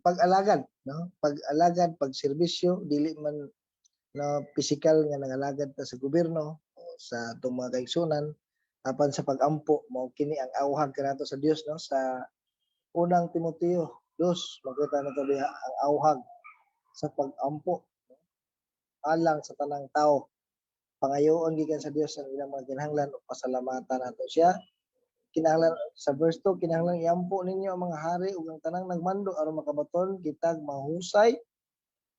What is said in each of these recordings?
Pag-alagad, no? Pag-alagad, pagserbisyo, dili man na pisikal nga nangalagad ta sa gobyerno o sa atong mga kaigsunan, apan sa pag-ampo. Mao kini ang awhag kanato sa Dios, no? Sa Unang Timoteo 2, makita nato diha ang awhag sa pag-ampo alang sa tanang tao. Pangayoon gikan sa Dios ang ilang mga kinahanglan ug pasalamatan nato siya. Kinahanglan, sa verse 2, kinahanglan iampo ninyo ang mga hari ug ang tanang nagmando aron makabaton kitag mahusay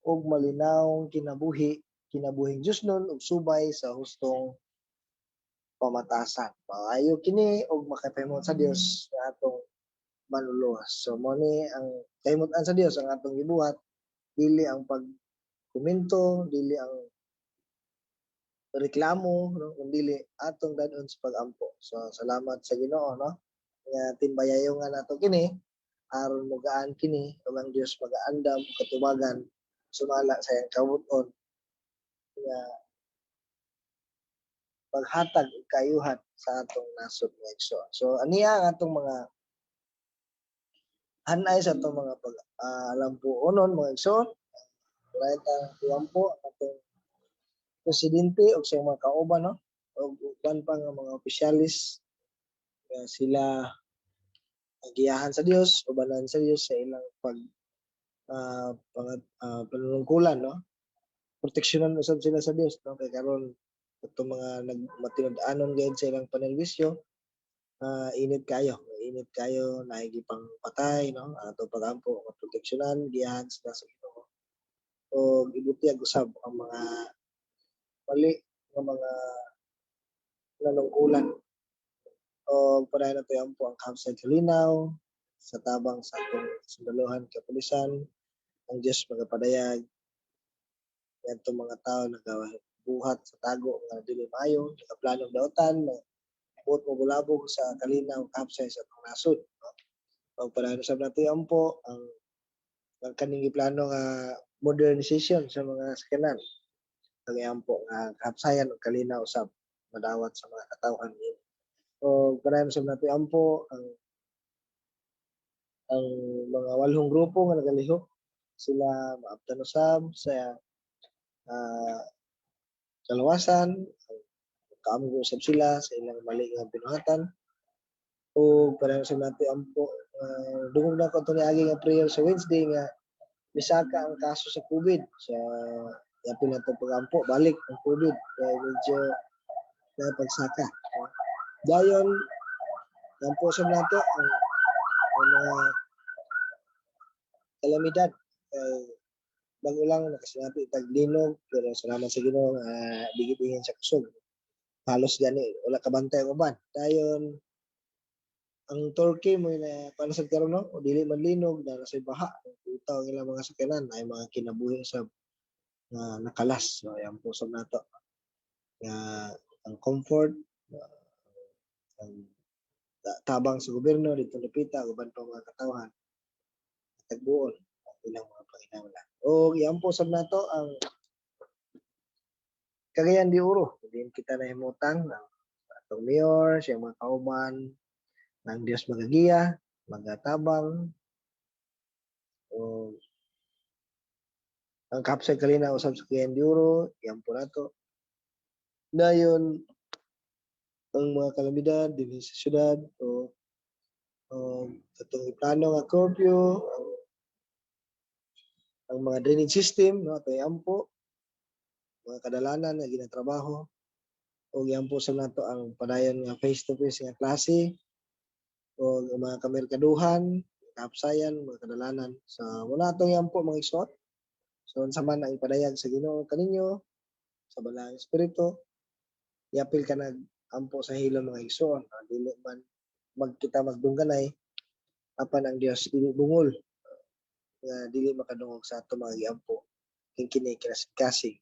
ug malinawong kinabuhi, kinabuhing Diosnon ug subay sa hustong pamatasan. Maayo kini ug makapahimot sa Dios nga atong manluluwas. So mo ni ang kahimutan sa Dios ang atong gibuhat, dili ang pagkomento, dili ang reklamo, no, kundi atong dad-on sa pag-ampo. So salamat sa Ginoo, no, nga timbayayongan nato kini aron mogaan kini ug ang Dios magaandam ug katubagan sumala sa iyang kabut-on nga paghatag og kaayuhan sa atong nasod nga igsoon. So aniya ang atong mga hanay sa atong mga pag alampuonon, mga igsoon. Wala ta iampo ang atong presidente ug sa mga kauban, no, ug uban pa nga mga opisyalis nga sila giyahan sa Dios, ubanan sa Dios sa ilang pag panunungkulan, no? Proteksyonan usab sila sa Dios, no, kay karon atong mga nagmatinud-anon gayud sa ilang panerwisyo, init kayo, init kayo, naay gipang patay, no? Ato pagampo nga proteksyonan, giyahan sila sa Ginoo o ibutyag usab ang mga mali nga mga nanungkulan. O padayon nato iampo ang kahapsay kalinaw sa tabang sa atong sundalohan, kapulisan. Ang Dios magapadayag ngadtong mga tawo nagabuhat sa tago nga dili maayo, nagaplanong dautan, buot mo bulabog sa kalinaw, kahapsay sa atong nasod, no? O padayon usab nato iampo ang kaning giplano nga modernization sa mga sakyanan. Ang iampo nga kahapsayan ug kalinaw usab madawat sa mga katawhan. O padayon usab nato iampo ang mga walhong grupo nga nagalihok, sila maabtan usab sa kalawasan, kaamgo usab sila sa ilang mali nga binuhatan. O padayon usab nato iampo, dungog na ko niagi nga prayer sa Wednesday nga misaka ang kaso sa COVID sa yapin nato pagampo balik ang COVID kay medyo na pagsaka. Dayon ampo sa nato ang mga kalamidad kay bago lang nakasinati tag linog, pero salamat sa Ginoo nga digit-ingin sa kusog. Halos gani wala kabantay ang uban. Dayon ang Turkey mo na paano sad karon, no, o dili man linog na sa baha, utaw ang ilang mga sakyanan ay mga kinabuhi sa nga nakalas. So ayan po sa nato nga ang comfort, ang tabang sa gobyerno dito napita uban pa mga katawhan tagbuon ang ilang mga panginahanglan. O iampo sab nato ang Cagayan de Oro. Diin kita nahimutang ang atong mayor, siyang mga kauban, ng Dios magagiya, magatabang, o ang kapsay kalina usab sa Cagayan de Oro, iampo nato. Dayon ang mga kalamidad dinhi sa syudad o atong plano nga curfew, ang mga drainage system, no, ato iampo mga kadalanan nga ginatrabaho o iampo sa nato ang padayon nga face to face nga klase o ang mga kamerkaduhan, kapsayan, mga kadalanan. Sa muna atong iampo, mga igsoon. So unsa man ang ipadayag sa Ginoo kaninyo sa Balaang Espiritu, yapil ka nag ampo sa hilom, mga igsoon. No? Dili man magkita magdungganay, apan ang Dios dili bungol nga dili makadungog sa ato mga giampo. King kini kasing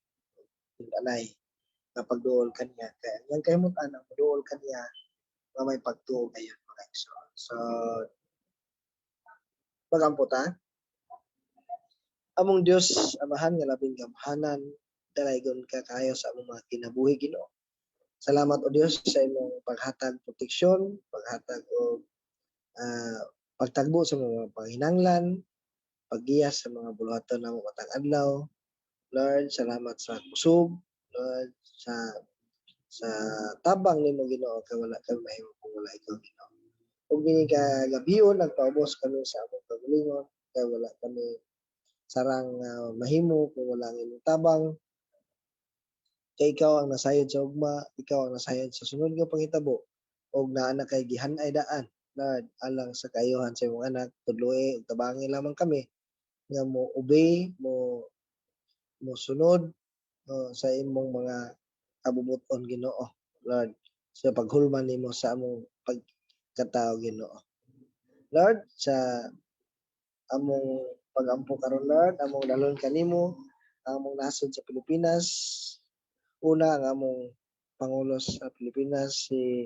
anay nga pagduol kaniya, kay ang kahimutan ang moduol kaniya nga may pagtuo gayon, mga igsoon. So magampo ta. Among Dios Amahan nga labing gamhanan, dalaygon ka kaayo sa among mga kinabuhi, Ginoo. Salamat, o Dios, sa imong paghatag proteksyon, paghatag og pagtagbo sa mga panginahanglan. paggiya sa mga buluhaton namo matag adlaw. Lord, salamat sa kusog, Lord, sa tabang nimo, Ginoo, kay wala kami mahimo kung wala ikaw, Ginoo. Ug niini kagabion nagpaubos kami sa among kaugalingon kay wala kami sarang mahimo kung wala ang imong tabang. Kay ikaw ang nasayod sa ugma, ikaw ang nasayod sa sunod nga panghitabo ug naa na kay gihan-ay daan, Lord, alang sa kaayohan sa imong anak. Tudloi ug tabangi lamang kami nga mo obey, mo mosunod, no, sa imong mga kabubut-on, Ginoo, Lord, sa paghulman nimo sa among pagkatao, Ginoo. Lord, sa among pagampo karon, Lord, among dalhon kanimo ang among nasod sa Pilipinas. Una, ang among pangulo sa Pilipinas, si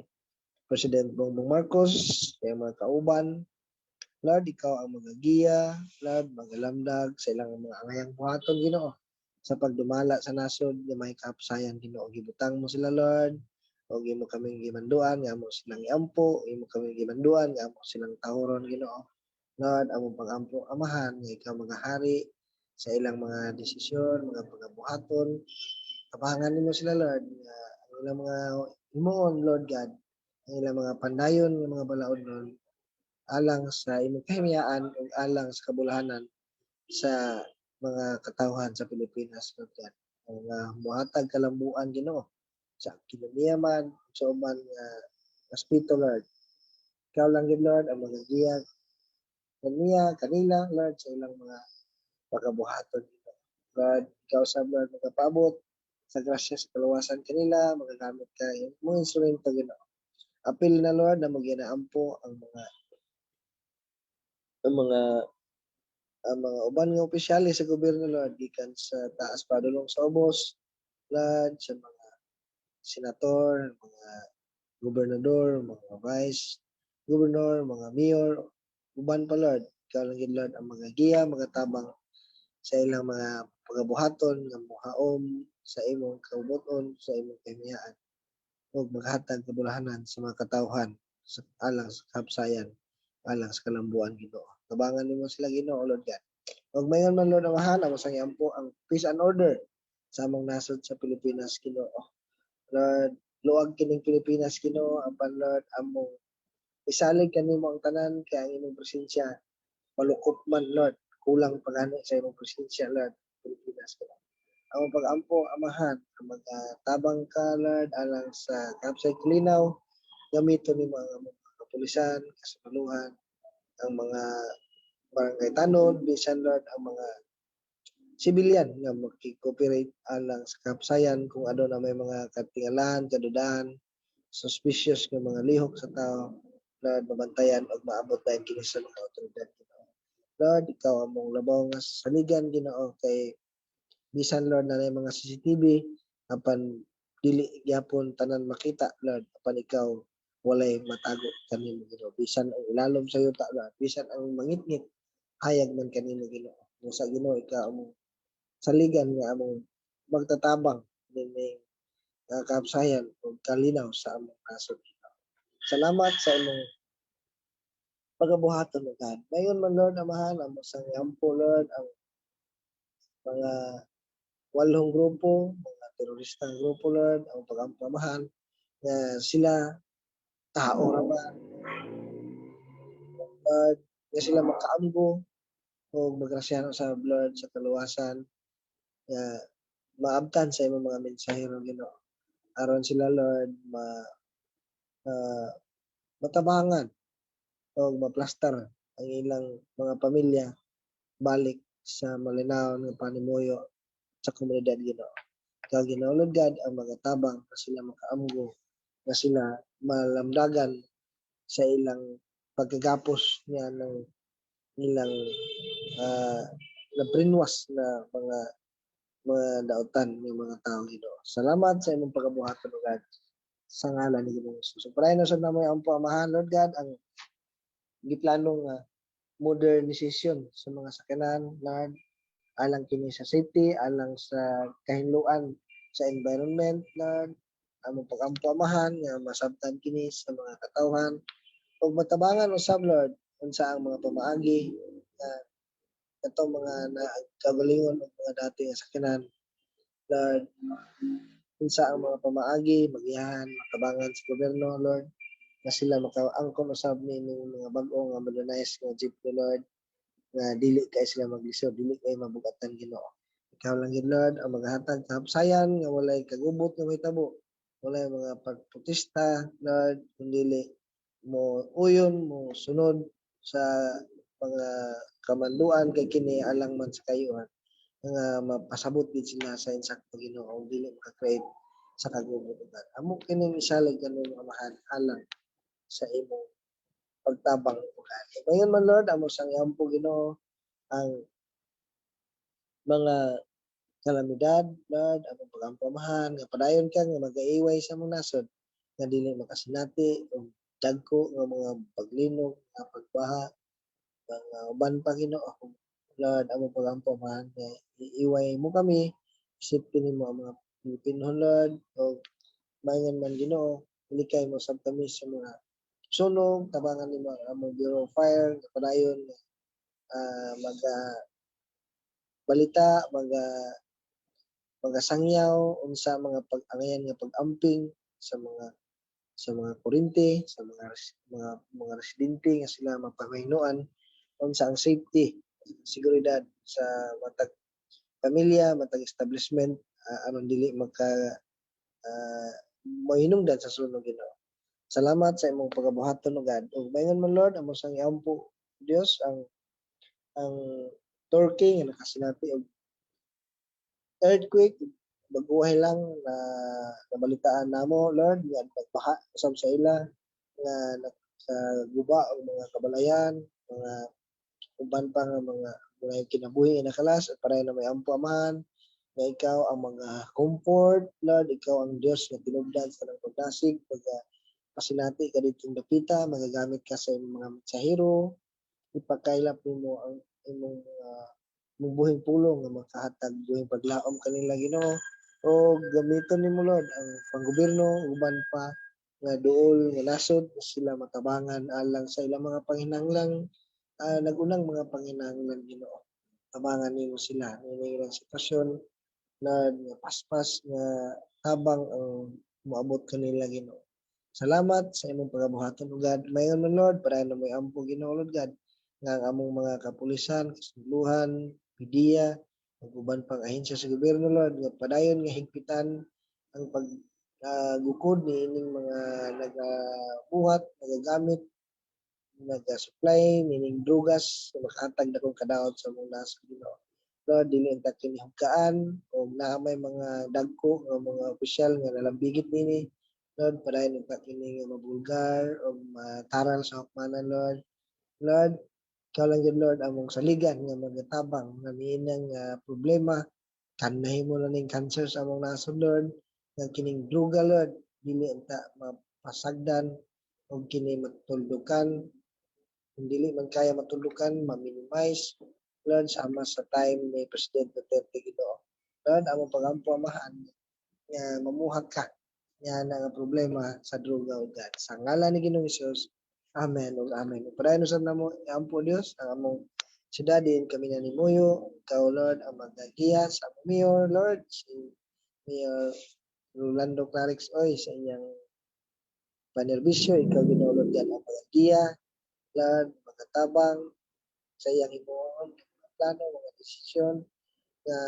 President Bongbong Marcos, sa mga kauban. Lord, ikaw ang magagiya, Lord, magalamdag sa ilang mga angayang buhaton, Ginoo, sa pagdumala sa nasod nga may kahapsayan, Ginoo. Gibutang mo sila, Lord, o imo kaming gimanduan nga amo silang iampo, imo kaming gimanduan nga amo silang tahuron, Ginoo. Lord, among pagampo, Amahan, nga ikaw magahari sa ilang mga desisyon, mga pagabuhaton. Tabangan nimo sila, Lord, nga ang ilang mga himuon, Lord God, ang ilang mga pandayon nga mga balaodnon alang sa imong kahimiyaan ug alang sa kabulahanan sa mga katawhan sa Pilipinas, Lord God. Ang muhatag kalambuan, Ginoo, sa ekonomiya man, sa uban nga aspeto, Lord. Ikaw lang gid, Lord, ang magagiya kaniya kanila, Lord, sa ilang mga pagabuhaton. Lord, ikaw sa, Lord, magapaabot sa grasya sa kaluwasan kanila, magagamit ka imong instrumento, Ginoo. Apil na, Lord, na maginaampo ang mga uban nga opisyales sa gobyerno, Lord, gikan sa taas padulong sa ubos, Lord, sa mga senator, mga gobernador, mga vice governor, mga mayor, uban pa, Lord. Ikaw lang gid, Lord, ang mga giya, mga tabang sa ilang mga pagabuhaton nga mohaom sa imong kabubut-on, sa imong kahimiyaan ug maghatag kabulahanan sa mga katawhan sa alang sa kahapsayan, alang sa kalambuan, Ginoo. Tabangan nimo sila, Ginoo, Lord God. Ug mayon man, Lord Amahan, amo sang iampo ang peace and order sa among nasod sa Pilipinas, Ginoo. Lord, luag kining Pilipinas, Ginoo, apan, Lord, among isalig kanimo ang tanan kay ang imong presensya malukop man, Lord. Kulang pa gani sa imong presensya, Lord, Pilipinas, Ginoo. Ang pag-ampo, Amahan, ang magatabang ka, Lord, alang sa kapsay kalinaw, gamiton nimo ang among mga kapulisan, kasapaluhan, ang mga barangay tanod, bisan, Lord, ang mga civilian nga makikooperate alang sa kapsayan kung ano na may mga katingalahan, kadudahan, suspicious nga mga lihok sa tao, Lord, mabantayan ug maabot dayon kini sa mga otoridad, Ginoo. Lord, ikaw among labaw nga saligan, Ginoo, kay bisan, Lord, na mga CCTV apan dili gyapon tanan makita, Lord, apan ikaw walay matago kanimo, Ginoo. Bisan ang ilalom sa yuta, Lord, bisan ang mangitngit, hayag man kanimo, Ginoo. Sa Ginoo, ikaw among saligan nga among magtatabang nining kapsayan ug kalinaw sa among nasod. Salamat sa imong pagabuhaton, O God. Mayon man, Lord Amahan, amo sang iampo, Lord, ang mga walhong grupo, mga teroristang grupo, Lord, ang pagampo, Amahan, nga sila tao ra ba? Lord, nga sila makaamgo o magrasyahan sa, Lord, sa kaluwasan nga maabtan sa imong mga mensahero, Ginoo. Aron sila, Lord, matabangan o maplastar ang ilang mga pamilya balik sa malinaw nga panimuyo sa komunidad, Ginoo. Ikaw, Ginoo, Lord God, ang mga tabang na sila makaamgo, na sila malamdagan sa ilang pagkagapos niya ng ilang na-brainwash na mga dautan ng mga tao, Ginoo. Salamat sa imong pagabuhaton, O God, sa ngalan ni Ginoong Jesus. So, pray na sa namo ang Amahan, Lord God, ang giplano nga modernization sa mga sakyanan, Lord, alang kini sa safety, alang sa kahinluan sa environment, Lord, among pagampo, Amahan, nga masabtan kini sa mga katawhan ug matabangan usab, Lord, unsa ang mga pamaagi nga Katong mga nagkagalingon og mga dati nga sakyanan, Lord, unsa ang mga pamaagi, magiyahan, matabangan sa gobyerno, Lord, nga sila makaangkon usab nining mga bag-o nga modernized nga jeepney, Lord, nga dili kay sila maglisod, dili kay mabugatan, Ginoo. Ikaw lang gid, Lord, ang magahatag kahapsayan nga walay kagubot nga mahitabo, walay mga pagprotesta, Lord, kun dili mo uyon mo sunod sa mga kamanduan kay kini alang man sa kayuhan nga mapasabot gid sila sa insakto, Ginoo, ug dili maka-create sa kagubot ug amo kining isalig kanimo, Amahan, alang sa imong pagtabang ug ngayon man, Lord, amo sang iampo, Ginoo, ang mga kalamidad, Lord. Among pagampo, Amahan, nga padayon ka nga magaiway sa among nasod nga dili makasinati og dagko nga mga paglinog, mga pagbaha, mga uban pa, Ginoo. Lord, among pagampo, Amahan, nga iiway mo kami, isip nimo ang mga Pilipino, Lord, o maingan man, Ginoo, ilikay mo sab kami sa mga sunog. Tabangan nimo ang among Bureau of Fire nga padayon nga maga balita, magasangyaw unsa mga pag-angayan nga pag-amping sa mga kuryente, sa mga residente nga sila mapahinuan unsa ang safety, seguridad sa matag pamilya, matag establishment, aron dili maka mahinungdan sa sunog, Ginoo. Salamat sa imong pagabuhaton, o God. Ug maingon man, Lord, amo sang iampo, Dios, ang Turkey nga nakasinati og earthquake bag-ohay lang na nabalitaan namo, Lord, nga nagbaha usab sa ila nga nakaguba og mga kabalayan, mga uban pa nga mga kinabuhi nga nakalas. At padayon na may ampo, Amahan, nga ikaw ang mga comfort, Lord. Ikaw ang Dios nga tinubdan sa nang pagdasig pag pasinati ka ditong dapita. Magagamit ka sa imong mga mensahero, ipakailap nimo ang imong mga imong buhing pulong nga makahatag buhing paglaom kanila, Ginoo, o gamiton nimo, Lord, ang panggobyerno, uban pa nga duol nga nasod nga sila matabangan alang sa ilang mga panginahanglan, nagunang mga panginahanglan. Ginoo, tabangan nimo sila nining ilang sitwasyon na nga paspas nga tabang ang moabot kanila, Ginoo. Salamat sa imong pagabuhaton, O God. Mayon man, Lord, para na may ampo, Ginoo, Lord God, nga ang among mga kapulisan, kasunduhan, media, ug uban pang ahensya sa gobyerno, Lord, nga padayon nga higpitan ang pag gukod niining mga nagabuhat, nagagamit, naga-supply nining drugas nga makahatag dakong kadaot sa among nasod, Ginoo. Lord, dili unta kini hugkaan o naa may mga dagko nga mga opisyal nga nalambigit nini. Lord, padayon unta kini nga mabulgar o mataral sa hukmanan, Lord. Lord, ikaw lang gyud, Lord, among saligan nga magatabang nga niinang problema kan nahimo na ning cancer sa among nasod, Lord, nga kining druga, Lord, dili unta mapasagdan og kini matuldukan. Kung dili man kaya matuldukan, ma-minimize, Lord, sama sa time ni President Duterte, Ginoo. Lord, among pagampo, Amahan, nga mamuhag ka nga na nga problema sa droga, o God. Sa ngalan ni Ginoong Hesus. Amen ug amen. Padayon usab namo iampo, Dios, ang among syudad diin kami nanimuyo. Ikaw, Lord, ang magagiya sa among mayor, Lord, si Mayor Rolando Klarex Uy, sa iyang panerbisyo. Ikaw, Ginoo, Lord God, ang magagiya, Lord, magatabang sa iyang himuon, mga plano, mga desisyon nga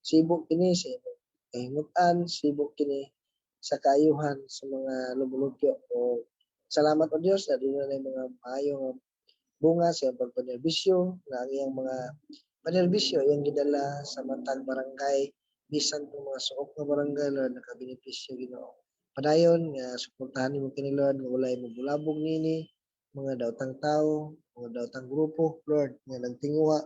sibo kini sa imong kahimutan, sibo kini sa kaayuhan sa mga lumulupyo. O salamat, o Dios, na duna na mga maayo nga bunga sa iyang pagpanerbisyo, na ang iyang mga panerbisyo iyang gidala sa matag barangay, bisan kung mga suok nga barangay, Lord, nakabenepisyo, Ginoo. Padayon nga suportahan nimo kini, Lord, nga walay mobulabog nini mga daotang tao, mga daotang grupo, Lord, nga nagtinguha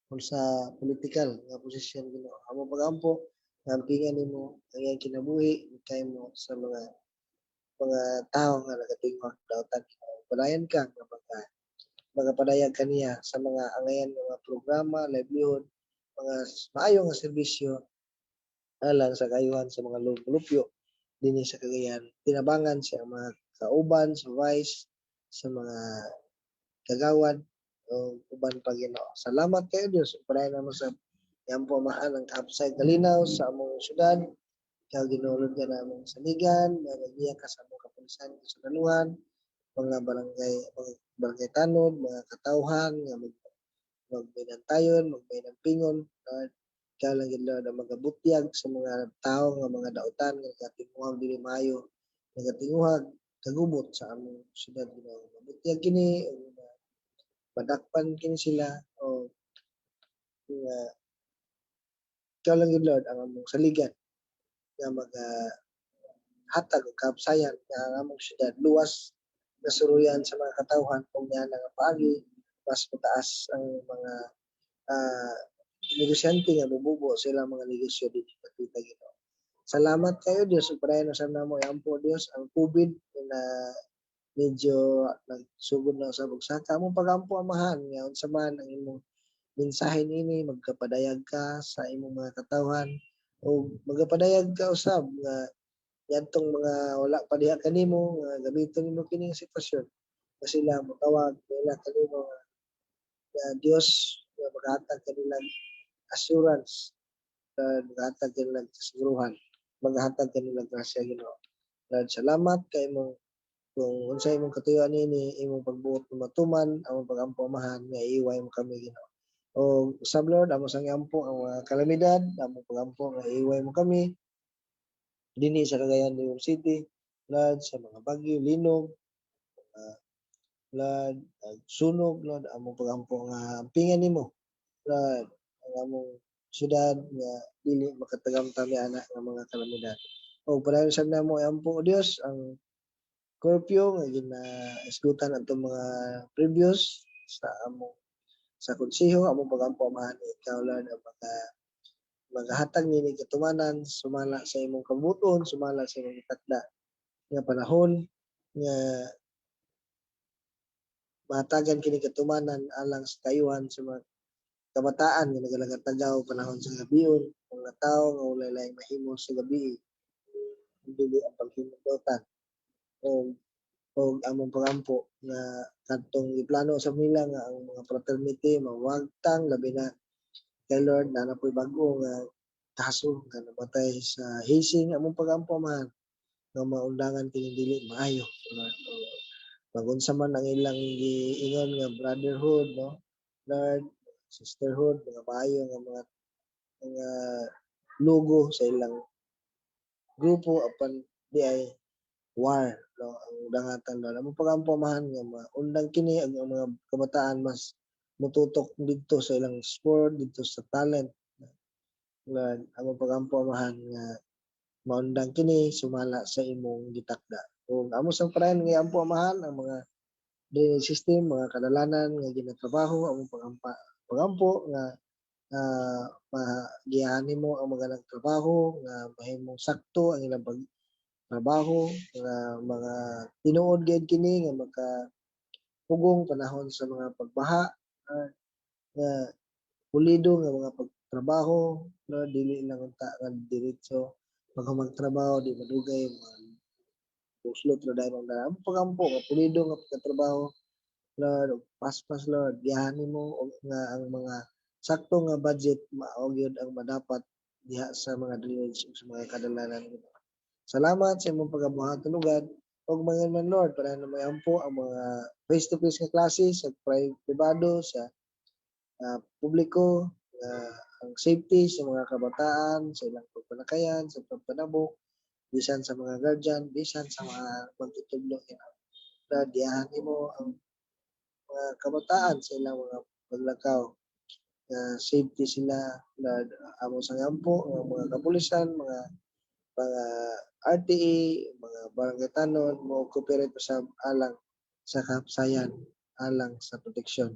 kung sa political nga posisyon, Ginoo. Amo pagampo nga ampingan nimo ang iyang kinabuhi kay mo sa mga tao nga nagatinguha daotan, Ginoo. Padayon ka nga mga padayag kaniya sa mga angayan nga mga programa, livelihood, mga maayo nga serbisyo alang sa kaayuhan sa mga lumulupyo dinhi sa Cagayan. Tinabangan sa mga kauban, sa vice, sa mga kagawad, O uban pa, Ginoo. Salamat kayo, Dios. Padayon namo sa iyang Amahan ang kahapsay, kalinaw sa among syudad. Ikaw, Ginoo, ka namong saligan, nga ka sa among kapulisan, kasundaluhan, mga barangay tanod, mga katawhan nga magbinantayon, magbinampingon, Lord. Ikaw lang gid, Lord, ang magabutyag sa mga tao nga mga dautan nga nagatinguhag dili maayo, nagatinguhag kagubot sa among syudad, Ginoo. Mabutyag kini ug madakpan kini sila o nga ikaw lang gid, Lord, ang among saligan nga maga hatag og kahapsayan nga ang among syudad luwas na suruyan sa mga katawhan kung niya nga paagi mas mataas ang mga negosyante nga mububo sa ilang mga negosyo dinhi sa Ginoo. Salamat kayo, Dios, ug padayon usab namo iampo, Dios, ang COVID na medyo nagsugod na sa saka. Among pagampo, Amahan, nga unsa man ang imong mensahe niini, magkapadayag ka sa imong mga katawhan o magapadayag ka usab nga yantong mga wala pa diha kanimo nga gamiton nimo kining sitwasyon nga sila motawag nila kanimo nga Dios nga maghatag kanila assurance, maghatag kanila kasiguruhan, maghatag kanila grasya, Ginoo. Lord, salamat kay imong kung unsa imong katuyuan niini, imong pagbuot matuman. Among pagampo, Amahan, nga iiway mo kami, Ginoo. O usab, Lord, amo sang iampo ang mga kalamidad. Among pagampo nga iiway mo kami dinhi sa Cagayan de Oro City, Lord, sa mga bagyo, linog, Lord, sunog. Lord, among pagampo nga ampingan nimo, Lord, ang among syudad nga dili makatagamtam ana nga mga kalamidad. O padayon sad namo iampo, o Dios, ang curfew nga ginaisgutan atong mga previous sa among sa konseho. Among pagampo, Amahan, ikaw, Lord, ang mga magahatag nini katumanan sumala sa imong kabuton, sumala sa imong takda nga panahon nga mahatagan kini katumanan alang sa kayuhan sa mga kabataan nga nagalagatagaw panahon sa gabion, mga tao nga walay laing mahimo sa gabi dili ang paghimong o among pagampo nga kadtong giplano sa nila nga ang mga fraternity mawagtang, labi na kay, Lord, naa na po'y bag-o nga kaso nga namatay sa hazing. Among pagampo man nga maundangan kini dili maayo, Lord. Magunsa man ang ilang giingon nga brotherhood, no, Lord, sisterhood, mga maayo nga mga logo sa ilang grupo, apan di ay war, no, ang dangatan, Lord. Among pagampo, Amahan, nga maundang kini ang mga kabataan mas mututok didto sa ilang sport, didto sa talent. Lord, among pagampo, Amahan, nga maundang kini sumala sa imong gitakda. Kung amo sang padayon nga iampo, Amahan, ang mga drainage system, mga kadalanan nga ginatrabaho, among pagampo nga magiyahan nimo ang mga nagtrabaho nga mahimong sakto ang ilang pagtrabaho, nga mga tinuod gyud kini nga makapugong panahon sa mga pagbaha, nga pulido nga mga pagtrabaho, no, dili lang unta nga diretso pag trabaho, di madugay buslot ra dayon ang daan. Among pagampo nga pulido nga pagkatrabaho, Lord, ug paspas, Lord, giyahan nimo og nga ang mga sakto nga budget mao gyud ang madapat diha sa mga drainage ug sa mga kadalanan. Salamat sa imong pagabuhaton ugad ug mga man, Lord, para na may ampo ang mga face to face nga klase sa pribado, sa publiko, nga ang safety sa mga kabataan sa ilang pagpanakayan, sa pagpanabok, bisan sa mga guardian, bisan sa mga magtutudlo. Lord, diyahan nimo ang mga kabataan sa ilang mga paglakaw nga safety sila. Lord, amo sa ampo ang mga kapulisan, mga RTA, mga barangay tanod mo cooperate sa alang sa kahapsayan, alang sa proteksyon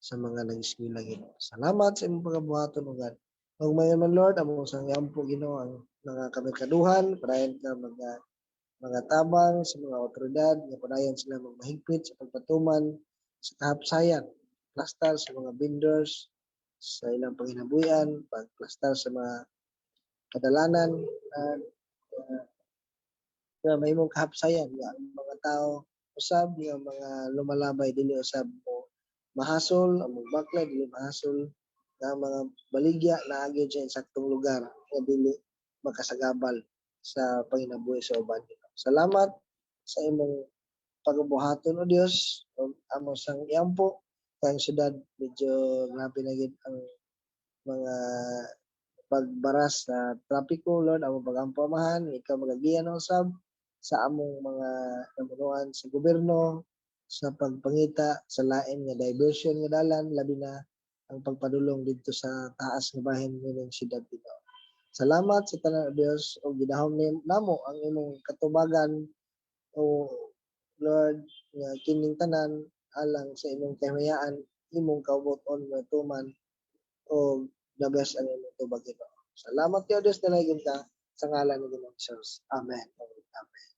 sa mga nag-eskwela, Ginoo. Salamat sa imong pagabuhaton ugad. Ug mayon man, Lord, amo sang ampo, Ginoo, ang mga kamerkaduhan, padayon ka mga tabang sa mga otoridad nga padayon sila magmahigpit sa pagpatuman sa kahapsayan, plastar sa mga vendors sa ilang panginabuhian, pagplastar sa mga kadalanan, nga mahimong kahapsayan nga ang mga tao usab nga mga lumalabay dili usab mo mahasol, among baklay dili mahasol, nga ang mga baligya naa gyud sa insaktong lugar nga dili makasagabal sa panginabuhi sa uban. Salamat sa imong pagabuhaton, O Dios, ug amo sang iampo kang syudad. Medyo grabe na gyud ang mga pagbaras sa trapiko, Lord. Among pagampo, Amahan, ikaw magagiya na usab sa among mga namunuan sa gobyerno sa pagpangita sa lain nga diversion nga dalan, labi na ang pagpadulong didto sa taas nga bahin nining syudad, Ginoo. Salamat sa tanan, O Dios, ug gidahom namo ang imong katubagan, O Lord, nga kining tanan alang sa imong kahimayaan, imong kaubuton matuman o the best ang imong tubag, Ginoo. Salamat kay Dios, dalaygon ka sa ngalan ni Ginoong Jesus. Amen. Amen.